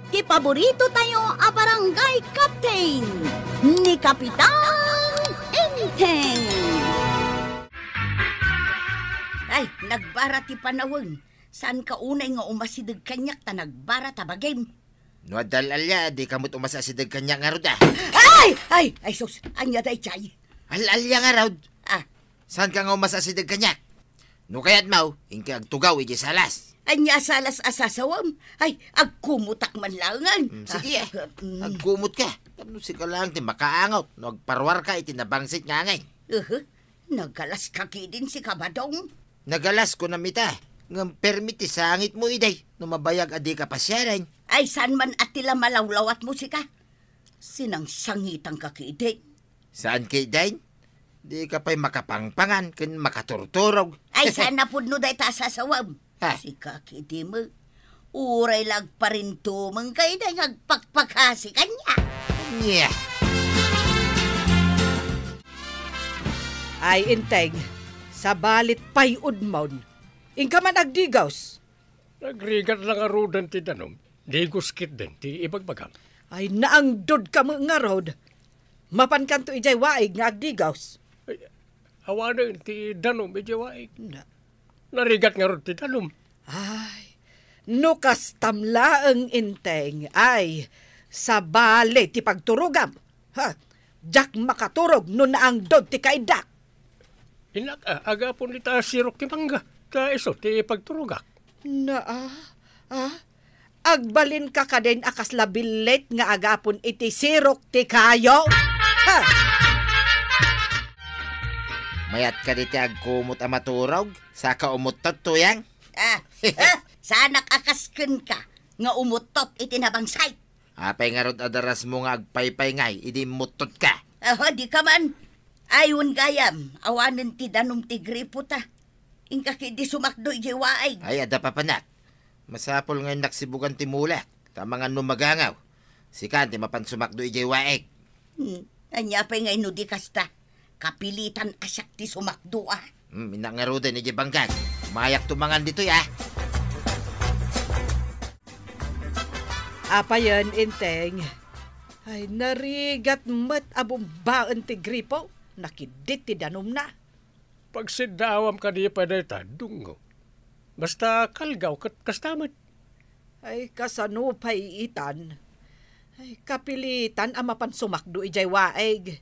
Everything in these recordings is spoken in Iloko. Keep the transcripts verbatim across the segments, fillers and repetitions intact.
Ti paborito tayo a barangay captain, ni Kapitan Enteng. Ay, nagbara ti panawen. Saanka unay nga umasideg kaniak ta nagbara ta bagim? No adda al-alia, dika met umasideg kaniak ngarud, a. Ay! Ay! Ay, sus! Ania daydiay? Al-alia ngarud? A. Saanka nga umasideg kaniak? No kayatmo, inka agtugaw idiay salas. Ania a salas a sasawem? Ay, agkumotak man laengen. Mm, sige, a. Mm. Agkumotka. Tapno sika laeng ti makaangot no agparuarka iti nabangsit nga angin. Uhu. Nagalaska ketdin sika, Badong? Nagalas, kunam ita. Ngem permi ti sangitmo idi no mabayag a dika pasiaren. Ay, saan man a ti la malawlawatmo sika? Sinangsangitanka ketdin. Saan ketdin? Dika pay makapangpangan ken makaturturog. Ay, saan a pudno dayta a sasawem? Ha? Sika ketdi met. Uray la agparintumengka idi nga agpakpakasi kaniak. Nia. Ay, Enteng, sabali ti pay-udmon. Inka man agdigos. Nagrigat la ngaruden ti danum, digos ketdin ti ibagbagam. Ay, naangdodka met ngarud. Mapankanto idiay waig nga agdigos. Ay, awanen ti danum idiay waig. Na. Narigat ngarud ti danum. Ay, no kastam laeng, Enteng, ay, sabali ti pagturogam. Ha? Diak makaturog no naangdod ti kaiddak. Innak, a, agapon ita sirok ti mangga, ta isu ti pagturogak. Na, a, a? Agbalinka kadin a kasla billit nga agapon iti sirok ti kayo? Ha? Mayat kadi ti agkumot a maturog, saka umuttot, Tuyang? A, a, saanak a kas kenka nga umuttot iti nabangsit. Apay ngarud a darasmo nga agpaypay ngay idi immuttotka? Aha, dika man. Ay, wen gayam, awanen ti danum ti gripo ta. Inka ketdi sumakdo idiay waig. Ay, adda papanak. Masapul nga innak sibugan ti mulak, ta amangan no magangaw. Sikan ti mapan sumakdo idiay waig. Hmm, ania pay ngay no di kasta? Kapilitan a siak ti sumakdo, a. Hmm, innak ngaruden idiay bangkag. Umayakto mangan ditoy, a. Apayen, Enteng? Ay, narigat met a bumbaen ti gripo. Nakiddit ti danumna. Pagsiddaawam kadi pay dayta, Dungo. Basta kalgaw ket kasta met. Ay, kasano pay itan? Ay, kapilitan a mapan sumakdo idiay waig.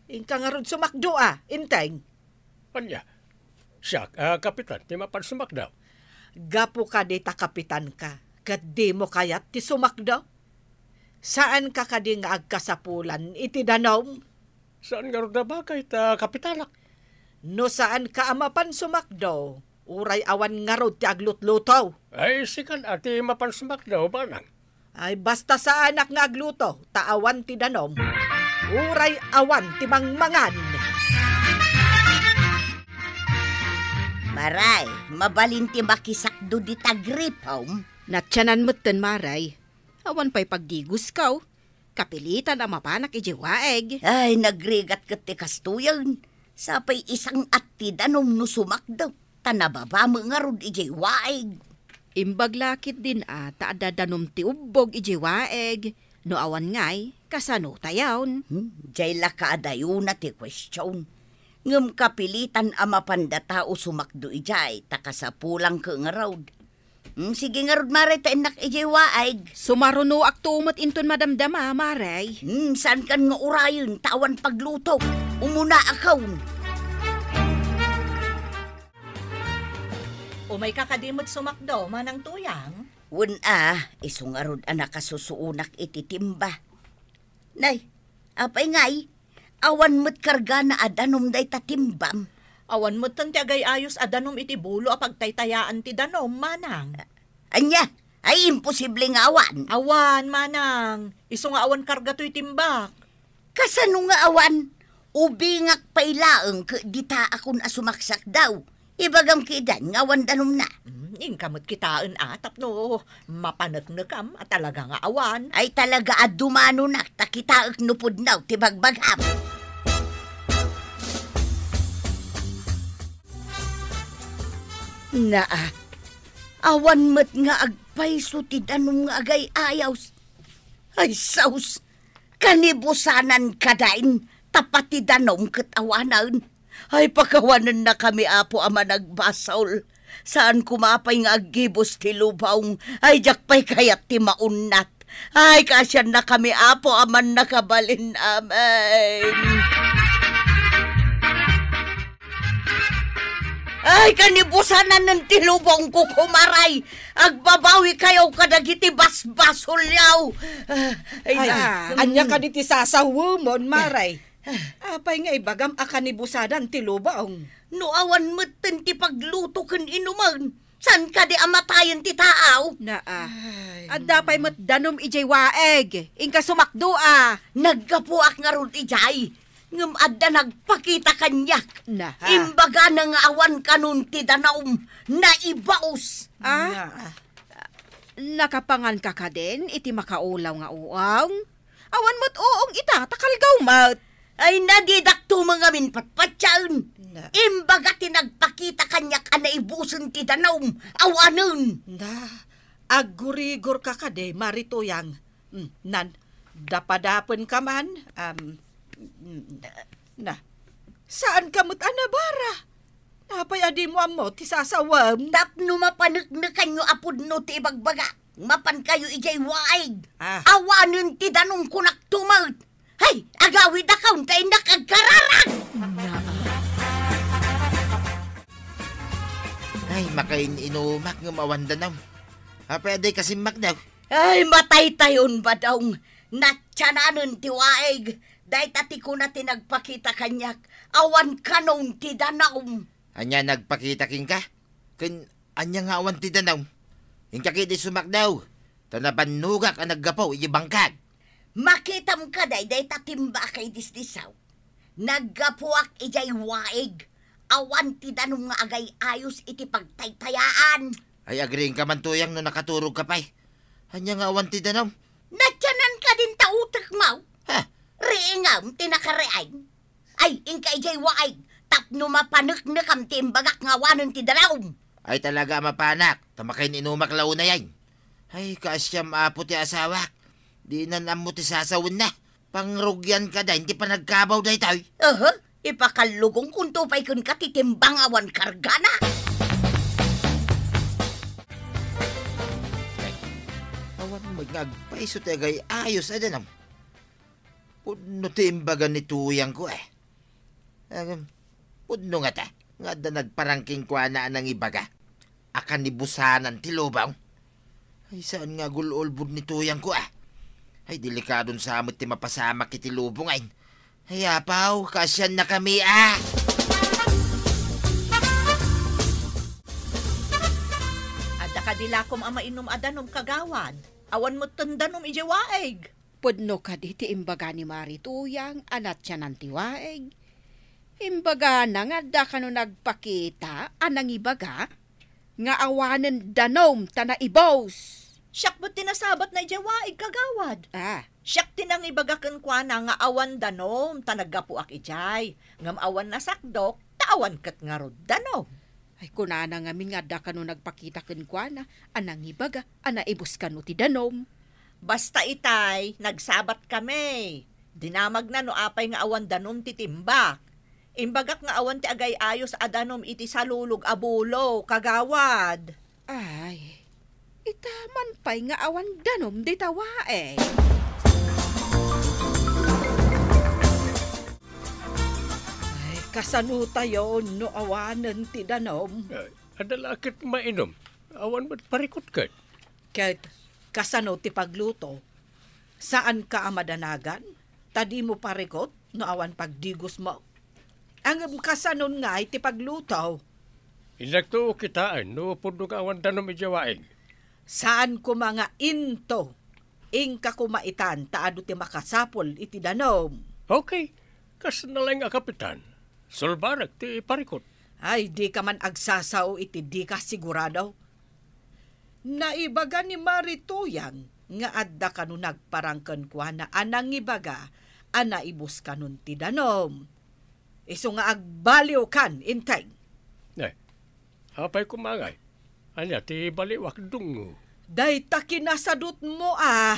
Inka ngarud sumakdo, a, Enteng. Ania? Siak a kapitan ti mapan sumakdo? Gapu kadi ta kapitanka, ket dimo kayat ti sumakdo? Saanka kadi nga agkasapulan iti danum? Saan ngarud a bagay ta kapitanak. No saanka a mapan sumakdo, uray awan ngarud ti aglutluto. Ay, sikan a ti mapan sumakdo, manang. Ay, basta saanak nga agluto, ta awan ti danum. Uray awan ti mangmangan. Maray, mabalin ti makisakdo dita gripom? Natianan metten, Maray. Awan pay pagdigosko. Kapilitan a mapanak idiay waig. Ay, nagrigat ket ti kastoyen. Sapay isang-at ti danum no sumakdo, ta nababa met ngarud idiay waig. Imbag la ketdin a ta adda danum ti ubbog idiay waig. No awan ngay, kasano tayon? Hmm, diay la kaadayona ti kuestion. Ngem kapilitan a mapanda tao sumakdo idiay, ta kasapulanka ngarud. Hmm, sige ngarud, Maray, ta innak idiay waig. Sumarunoakto met inton madamdama, Maray. Hmm, saankan nga urayen, ta awan pagluto. Umuna akon. Umayka kadi met sumakdo, Manang Tuyang? Wen a, isu ngarud a nakasusuonak iti timba. Nay, apay ngay, awan met kargana a danum dayta timbam? Awan metten ti agay-ayos a danum iti bulo a pagtaytayaan ti danum, Manang. Ania? Ay, imposible nga awan. Awan, Manang. Isu nga awan karga toy timbak. Kasano nga awan? Ubingak pay laeng ket ditaakon a sumaksakdaw. Ibagam ketdin nga awan danumna. Hmm, inka met kitaen a tapno mapaneknekam a talaga nga awan. Ay, talaga a dumanonak ta kitaek no pudno ti bagbagam. Naa, Awan met nga agpayso ti danum nga agay-ayos. Ay, sus! Kanibusanan kadain, ta pati danum ket awanen. Ay, pakawanennakami, Apo, a managbasol. Saan koma pay nga aggibus ti lubong. Ay, diak pay kayat ti maunnat. Ay, kaasiannakami, Apo, a mannakabalin. Amen. Ay, kanibusanan ti lubongko, kumaray. Agbabawikayo kadagiti basbasolyo. Ah, ay, Ay, na- ania kadi ti sasawemon, Maray? Apay nga ibagam a kanibusanan ti lubong? No awan metten ti pagluto ken inumen, saan kadi a matayen ti tao? Naa. Ay, Adda pay met danum idiay waig. Inka sumakdo a. Naggapuak ngarud idiay. Ngem adda nagpakita kaniak. Na. Imbagana nga awan kanon ti danum, naibaus. Ah? Na. Nakapanganka kadin iti makaulaw nga uong? Awan met uong ita, ta kalgaw met. Ay, nadidak tumangamin patpatyaen. Na. Imbaga ti nagpakita kaniak a naibusen ti danum, awanen. Na, aggurigor ka kadi, Mari Tuyang. Mm, nan, dapadapen ka man, am, mm, na, saan ka met a nabara? Apay a dimo ammo ti sasawem? Tapno mapaneknekanyo a pudno ti ibagbagak, mapankayo idiay waig. Ah. Awanen ti danum, kunak tumet. Hay, agawidakon ta innak agkararag! Ay, makain-inumak ngem awan danum. Apay a di kasimmakdaw? Ay, mataytayon, Badong. Natiananen ti waig. Dayta ti kuna ti nagpakita kaniak. Awan kanon ti danum. Ania nagpakita kenka? Ken ania nga awan ti danum? Inka ketdi sumakdaw, ta nabannogak a naggapu iti bangkag. Makitam kadi dayta timbak a idisdisaw. Naggapuak idiay waig. Awan ti danum nga agay-ayos iti pagtaytayaan. Ay, agriingka man, Tuyang, no nakaturogka pay. Ania nga awan ti danum? Natianan kadin ta utekmo? Ha? Riingem ti nakariing. Ay, inka idiay waig, tapno mapaneknekam ti imbagak nga awanen ti danum. Ay, talaga a mapanak, ta makain-inumak la unay. Ay, kaasiam, Apo, ti asawak. Dinan ammo ti sasawenna. Pangrugian kadi ti panagkabaw daytoy. Aha, ipakallugongkonto pay kenka ti timbang awan kargana. Ay, awan met nga agpayso ti agay-ayos a danum. Pudno ti imbaga ni Tuyangko, eh. Agam, pudno ngata nga adda nagparang kenkuana a nangibaga a kanibusanan ti lubong. Ay, saan nga agul-ulbod ni Tuyangko, ah. Ay, delikadon sa met ti mapasamak iti lubong, ay. Ay, apaw, kaasiannakami, ah! Adda kadi lakom a mainum a danum, kagawad? Awan metten danum idiay waig. Pudno kadi ti imbaga ni Mari Tuyang a natianan ti waig. Imbagana nga adda kano nagpakita a nangibaga nga awanen danum ta naibus. Siak met ti nasabatna idiay waig, kagawad. Ah. Siak ti nangibaga kenkuana nga awan danum ta naggapuak idiay, ngem awan nasakdok ta awan ket ngarud danum. Ay, kunana ngamin nga adda kano nagpakita kenkuana a nangibaga a naibus kano ti danum. Basta itay, nagsabat kami. Dinamagna no apay nga awan danum ti timbak. Imbagak nga awan ti agay-ayos a danum iti salulog a bulo, kagawad. Ay, ita man pay nga awan danum dita waig. Ay, kasano tayo no awanen ti danum? Ay, adda la ket mainum. Awan met parikut ket. Ket kasano ti pagluto? Saanka a madanagan? Ta dimo parikut no awan pagdigosmo. Ngem kasanon ngay ti pagluto? Innak to kitaen no pudno nga awan danum idiay waig. Saan koma nga into. Inka koma itan ta adu ti makasapul iti danum. Okay. Kas nalaing a kapitan, sulbarek ti parikut. Ay, dika man agsasao iti dika sigurado. Naibaga ni Mari Tuyang nga adda kano nagparang kenkuana a nangibaga a naibus kanon ti danum. Isu nga agbaliwkan, Inteng. Eh, apay koma ngay? Ania ti baliwak, Dungngo? Dayta kinasadutmo a.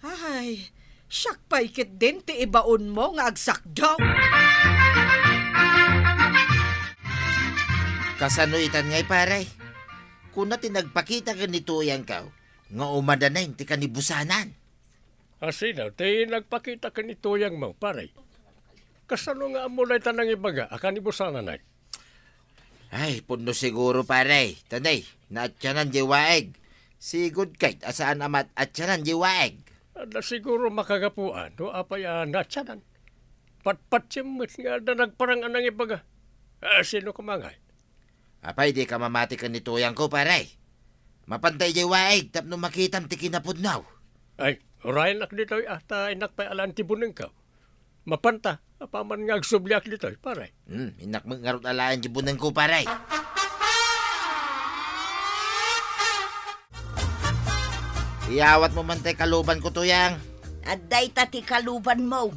Ay, siak pay ketdin ti ibaonmo nga agsakdong. Kasano itan ngay, pare? Kuna ti nagpakita ken ni Tuyangko nga umadanen ti kanibusanan. Asino ti nagpakita ken ni Tuyangmo, pare? Kasano nga ammo dayta nangibaga a kanibusanan, ay? Ay, pudno siguro, pare. Tanay, naatianan diay waeg. Sigud ket a saan a maatianan diay waeg. Adda siguro makagapuan no apay a naatianan. Patpatiem met nga adda nagparang a nangibaga. Ah, sino koma ngay? Apay, dika mamati ken ni Tuyangko, pare? Mapanta idiay waeg tapno makitam ti kinapudno. Ay, urayennak ditoy, ah, ta innak pay alaen ti bunengko. Mapanta, apaman nga agsubliak ditoy, pare. Hmm, innak met ngarud alaen ti bunengko, pare. Iyawatmo man tay kalubanko, Tuyang. Adda ita ti kalubanmo.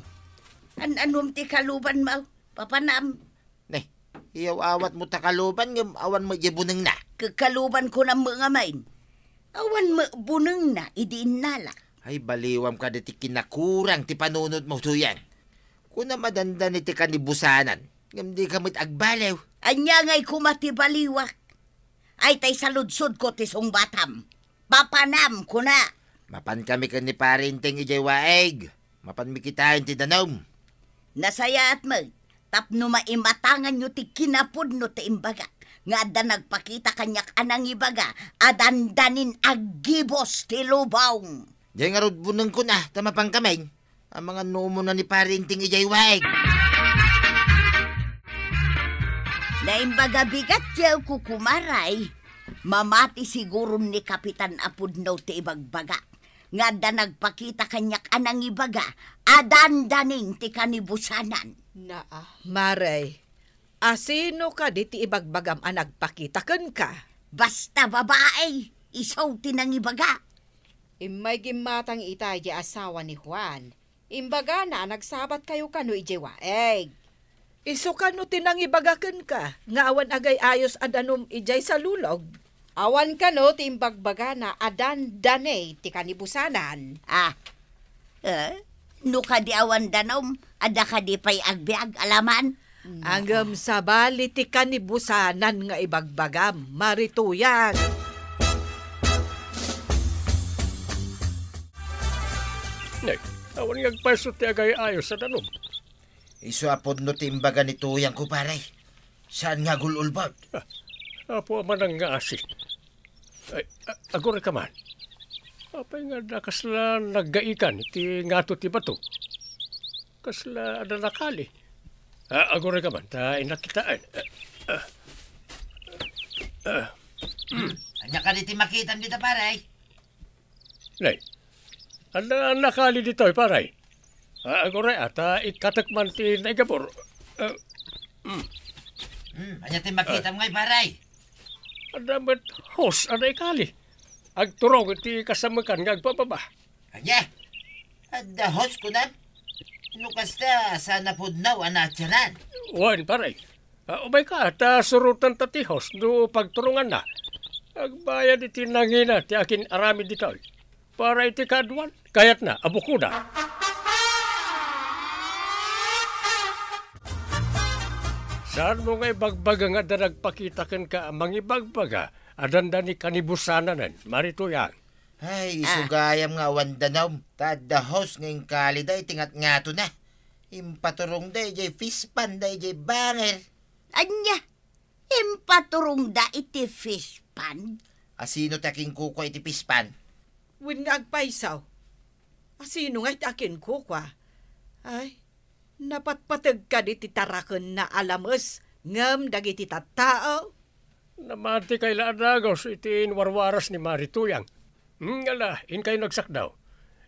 An-anom ti kalubanmo? Papanam. Ne, iyaw-awatmo ta kaluban ngem awan met diay bunengna. Kakalubanko na met ngamin. Awan met bunengna idi innala. Ay, baliwam kaditi kinakurang ti panunotmo, Tuyang. Kunam a dandani ti kanibusanan, ngem dika met agbaliw. Ania ngay koma ti baliwak? Ay, tay saludsodko ti sungbatam. Papanam, kuna. Mapankami ken ni Pare Enteng idiay waeg. Mapanmi kitaen ti danum. Nasayaat met tapno maimatanganyo ti kinapudno ti imbagak nga adda nagpakita kaniak a nangibaga a dandanin aggibus ti lubong. Diay ngarud bunengkon a ta mapankamin. Amangan no umuna ni Pare Enteng idiay waeg. Naimbag a bigat ti kukumaray. Mamati siguron ni Kapitan a pudno ti ibagbaga nga adda nagpakita kaniak a nangibaga a dandanin ti kanibusanan. Naa. Mare, asino kadi ti ibagbagam a nagpakita kenka? Basta babae, isu ti nangibaga. Immay gimmatang ita idiay asawa ni Juan. Imbagana a nagsabatkayo kano idiay waeg. Isu kano ti nangibaga kenka nga awan agay-ayos a danum idiay salulog? Awan kano ti imbagbagana a dandani ti kanibusanan? Ah. Eh? No kadi awan danum, adda kadi pay agbiag a laman? Ngem sabali ti kanibusanan nga ibagbagam, Mare Tuyang. Nay, awan nga agpayso ti agay-ayos a danum. Isu a pudno ti imbaga ni Tuyangko, pare. Saan nga agul-ulbod? Ah, Apo a manangngaasi. Ay, a-, aguray ka man. Apay nga adda kasla naggaikan iti ngato ti bato? Kasla adda nakali. Ah, aguray ka man, ta innak kitaen. Ah, ah, ah. Ania kadi ti makitam dita, pare? Nay, adda nakali ditoy, pare. Ah, aguray, ta ikkatek man ti naigabur. Ah, mm. Hmm, ania ti makitam ngay, pare? Adda met hose a naikali. Agturong iti kasamekan nga agpababa. Ania? Adda hose, kunam? No kasta, saan a pudno a naatianan? Wen, pare. Ah, umayka, ta surotenta ti hose no pagturonganna. Agbayad iti nangina ti akin-aramid ditoy. Para iti kaaduan, kayatna a bukoda. Saanmo nga ibagbaga nga adda nagpakita kenka a mangibagbaga a dandani kanibusananen, Mare Tuyang? Ay, Ah. isu gayam nga awan danum. Ta adda hose nga inkalida iti ngatngatona. Impaturongda idiay fish pond da idiay banger. Ania? Impaturongda iti fish pond? Asino ti akinkukua iti fish pond? Wen nga agpayso. Asino nga iti akinkukua? Ay, napatpateg kadi ti tarakenna a lames ngem dagiti tattao? Namatikay la a dagus iti inwarwaras ni Mare Tuyang. Hmm, ala, inkayo nagsakdaw.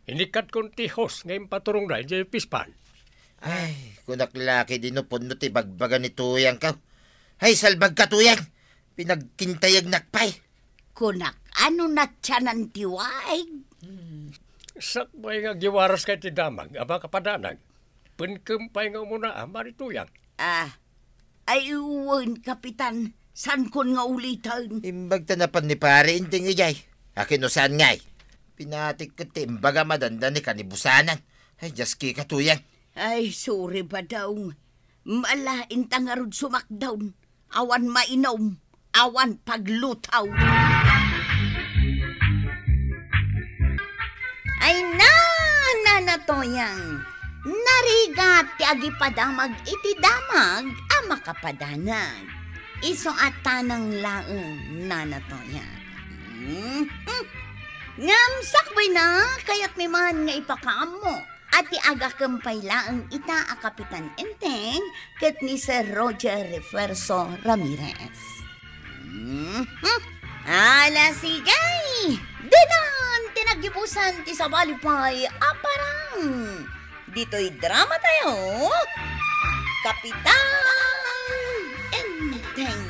Inikkatkon ti hose nga impaturongda idiay fish pond. Ay, kunak la ketdi no pudno ti bagbaga ni Tuyangko. Ay, salbagka, Tuyang! Pinagkintayegnak pay. Kunak, ano natianan ti waig? Hmm. Sakbay nga agiwaraska iti damag a makapadanag. Penkem pay nga umuna a, Mare Tuyang. Ah, ay wen, Kapitan. Saankon nga uliten. Imbag ta napan ni Pare Enteng idiay. Akin no saan ngay? Pinatik ket ti imbag a madanda ni kanibusanan. Ay, Dios, kika tuyang. Ay, sorry, Badong. Malain ta ngarud sumakdaw. Awan mainom, awan paglutaw. Ay na, Nana Toyang, narigat ti agipadamag iti damag a makapadanag. Isu a tanang laeng, Nana Toyang. Mhm. Ngem sakbay na, kayatmi man nga ipakaammo a ti agakem pay laeng ita a Kapitan Enteng ket ni Sir Roger Refuerzo Ramirez. Mhm. Ala, sige! Ditan ti naggibusan ti sabali pay a parang. Ditoy drama tayo, Kapitan Enteng.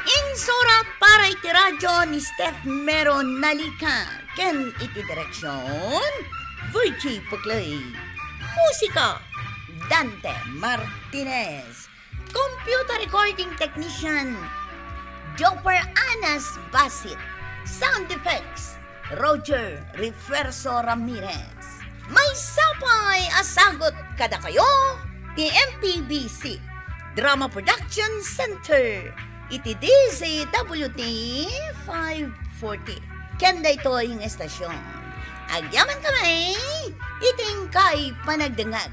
Insurat para iti radyo ni Steph Mero Nalica. Ken iti direksyon, Virgie Puclay. Musika, Dante Martinez. Computer recording technician, Joper Anas Basit. Sound effects, Roger Refuerzo Ramirez. Maysa pay a sagut kadakayo ti M P B C Drama Production Center iti D Z W T five forty. Ken daytoy nga estasyon, agyamankami iti inkay panagdengngeg.